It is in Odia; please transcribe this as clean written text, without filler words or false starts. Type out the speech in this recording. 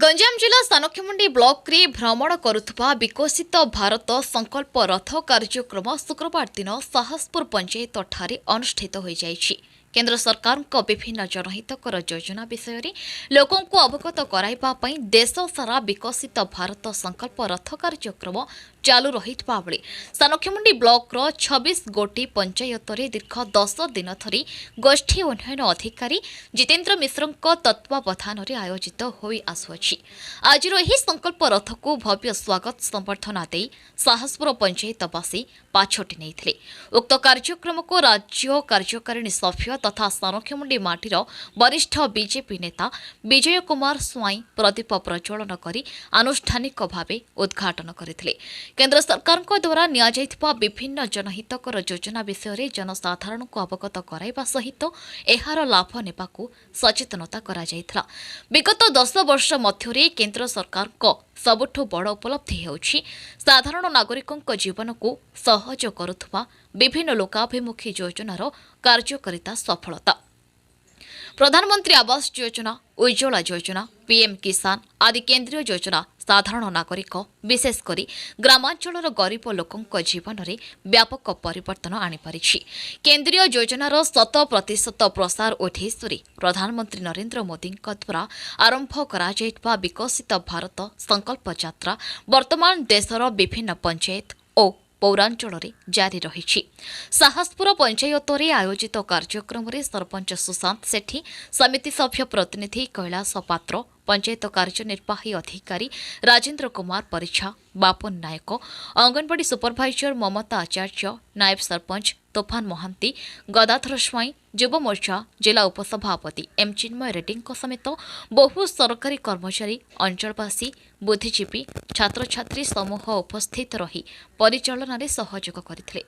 ଗଞ୍ଜାମ ଜିଲ୍ଲା ସାନଖେମୁଣ୍ଡି ବ୍ଲକରେ ଭ୍ରମଣ କରୁଥିବା ବିକଶିତ ଭାରତ ସଂକଳ୍ପ ରଥ କାର୍ଯ୍ୟକ୍ରମ ଶୁକ୍ରବାର ଦିନ ସାହସପୁର ପଞ୍ଚାୟତଠାରେ ଅନୁଷ୍ଠିତ ହୋଇଯାଇଛି। କେନ୍ଦ୍ର ସରକାରଙ୍କ ବିଭିନ୍ନ ଜନହିତକର ଯୋଜନା ବିଷୟରେ ଲୋକଙ୍କୁ ଅବଗତ କରାଇବା ପାଇଁ ଦେଶସାରା ବିକଶିତ ଭାରତ ସଂକଳ୍ପ ରଥ କାର୍ଯ୍ୟକ୍ରମ ଚାଲୁ ରହିଥିବା ବେଳେ ସାନଖେମୁଣ୍ଡି ବ୍ଲକର 26 ଗୋଟି ପଞ୍ଚାୟତରେ ଦୀର୍ଘ 10 ଦିନ ଧରି ଗୋଷ୍ଠୀ ଉନ୍ନୟନ ଅଧିକାରୀ ଜିତେନ୍ଦ୍ର ମିଶ୍ରଙ୍କ ତତ୍ତ୍ୱାବଧାନରେ ଆୟୋଜିତ ହୋଇ ଆସୁଅଛି। ଆଜିର ଏହି ସଂକଳ୍ପ ରଥକୁ ଭବ୍ୟ ସ୍ୱାଗତ ସମ୍ବର୍ଦ୍ଧନା ଦେଇ ସାହସପୁର ପଞ୍ଚାୟତବାସୀ ପାଛୋଟି ନେଇଥିଲେ। ଉକ୍ତ କାର୍ଯ୍ୟକ୍ରମକୁ ରାଜ୍ୟ କାର୍ଯ୍ୟକାରିଣୀ ସଭ୍ୟ ତଥା ସାନଖେମୁଣ୍ଡି ମାଟିର ବରିଷ୍ଠ ବିଜେପି ନେତା ବିଜୟ କୁମାର ସ୍ୱାଇଁ ପ୍ରଦୀପ ପ୍ରଜ୍ୱଳନ କରି ଆନୁଷ୍ଠାନିକ ଭାବେ ଉଦ୍ଘାଟନ କରିଥିଲେ। କେନ୍ଦ୍ର ସରକାରଙ୍କ ଦ୍ୱାରା ନିଆଯାଇଥିବା ବିଭିନ୍ନ ଜନହିତକର ଯୋଜନା ବିଷୟରେ ଜନସାଧାରଣଙ୍କୁ ଅବଗତ କରାଇବା ସହିତ ଏହାର ଲାଭ ନେବାକୁ ସଚେତନତା କରାଯାଇଥିଲା। ବିଗତ 10 ବର୍ଷ ମଧ୍ୟରେ କେନ୍ଦ୍ର ସରକାରଙ୍କ ସବୁଠୁ ବଡ଼ ଉପଲବ୍ଧି ହେଉଛି ସାଧାରଣ ନାଗରିକଙ୍କ ଜୀବନକୁ ସହଜ କରୁଥିବା ବିଭିନ୍ନ ଲୋକାଭିମୁଖୀ ଯୋଜନାର କାର୍ଯ୍ୟକାରିତା ସଫଳତା। ପ୍ରଧାନମନ୍ତ୍ରୀ ଆବାସ ଯୋଜନା, ଉଜ୍ଜ୍ୱଳା ଯୋଜନା, ପିଏମ୍ କିଷାନ ଆଦି କେନ୍ଦ୍ରୀୟ ଯୋଜନା ସାଧାରଣ ନାଗରିକ, ବିଶେଷ କରି ଗ୍ରାମାଞ୍ଚଳର ଗରିବ ଲୋକଙ୍କ ଜୀବନରେ ବ୍ୟାପକ ପରିବର୍ତ୍ତନ ଆଣିପାରିଛି। କେନ୍ଦ୍ରୀୟ ଯୋଜନାର 100% ପ୍ରସାର ଉଦ୍ଦେଶ୍ୟରେ ପ୍ରଧାନମନ୍ତ୍ରୀ ନରେନ୍ଦ୍ର ମୋଦିଙ୍କ ଦ୍ୱାରା ଆରମ୍ଭ କରାଯାଇଥିବା ବିକଶିତ ଭାରତ ସଂକଳ୍ପ ଯାତ୍ରା ବର୍ତ୍ତମାନ ଦେଶର ବିଭିନ୍ନ ପଞ୍ଚାୟତ ଓ ପୌରାଞ୍ଚଳରେ ଜାରି ରହିଛି। ସାହସପୁର ପଞ୍ଚାୟତରେ ଆୟୋଜିତ କାର୍ଯ୍ୟକ୍ରମରେ ସରପଞ୍ଚ ସୁଶାନ୍ତ ସେଠୀ, ସମିତି ସଭ୍ୟ ପ୍ରତିନିଧି କୈଳାସ ପାତ୍ର, ପଞ୍ଚାୟତ କାର୍ଯ୍ୟନିର୍ବାହୀ ଅଧିକାରୀ ରାଜେନ୍ଦ୍ର କୁମାର ପରିଛା, ବାପନ ନାୟକ, ଅଙ୍ଗନବାଡି ସୁପରଭାଇଜର ମମତା ଆଚାର୍ଯ୍ୟ, ନାୟବ ସରପଞ୍ଚ ତୋଫାନ ମହାନ୍ତି, ଗଦାଧର ସ୍ୱାଇଁ, ଯୁବ ମୋର୍ଚ୍ଚା ଜିଲ୍ଲା ଉପସଭାପତି ଏମ୍ ଚିନ୍ମୟ ରେଡ୍ଡୀଙ୍କ ସମେତ ବହୁ ସରକାରୀ କର୍ମଚାରୀ, ଅଞ୍ଚଳବାସୀ, ବୁଦ୍ଧିଜୀବୀ, ଛାତ୍ରଛାତ୍ରୀ ସମୂହ ଉପସ୍ଥିତ ରହି ପରିଚାଳନାରେ ସହଯୋଗ କରିଥିଲେ।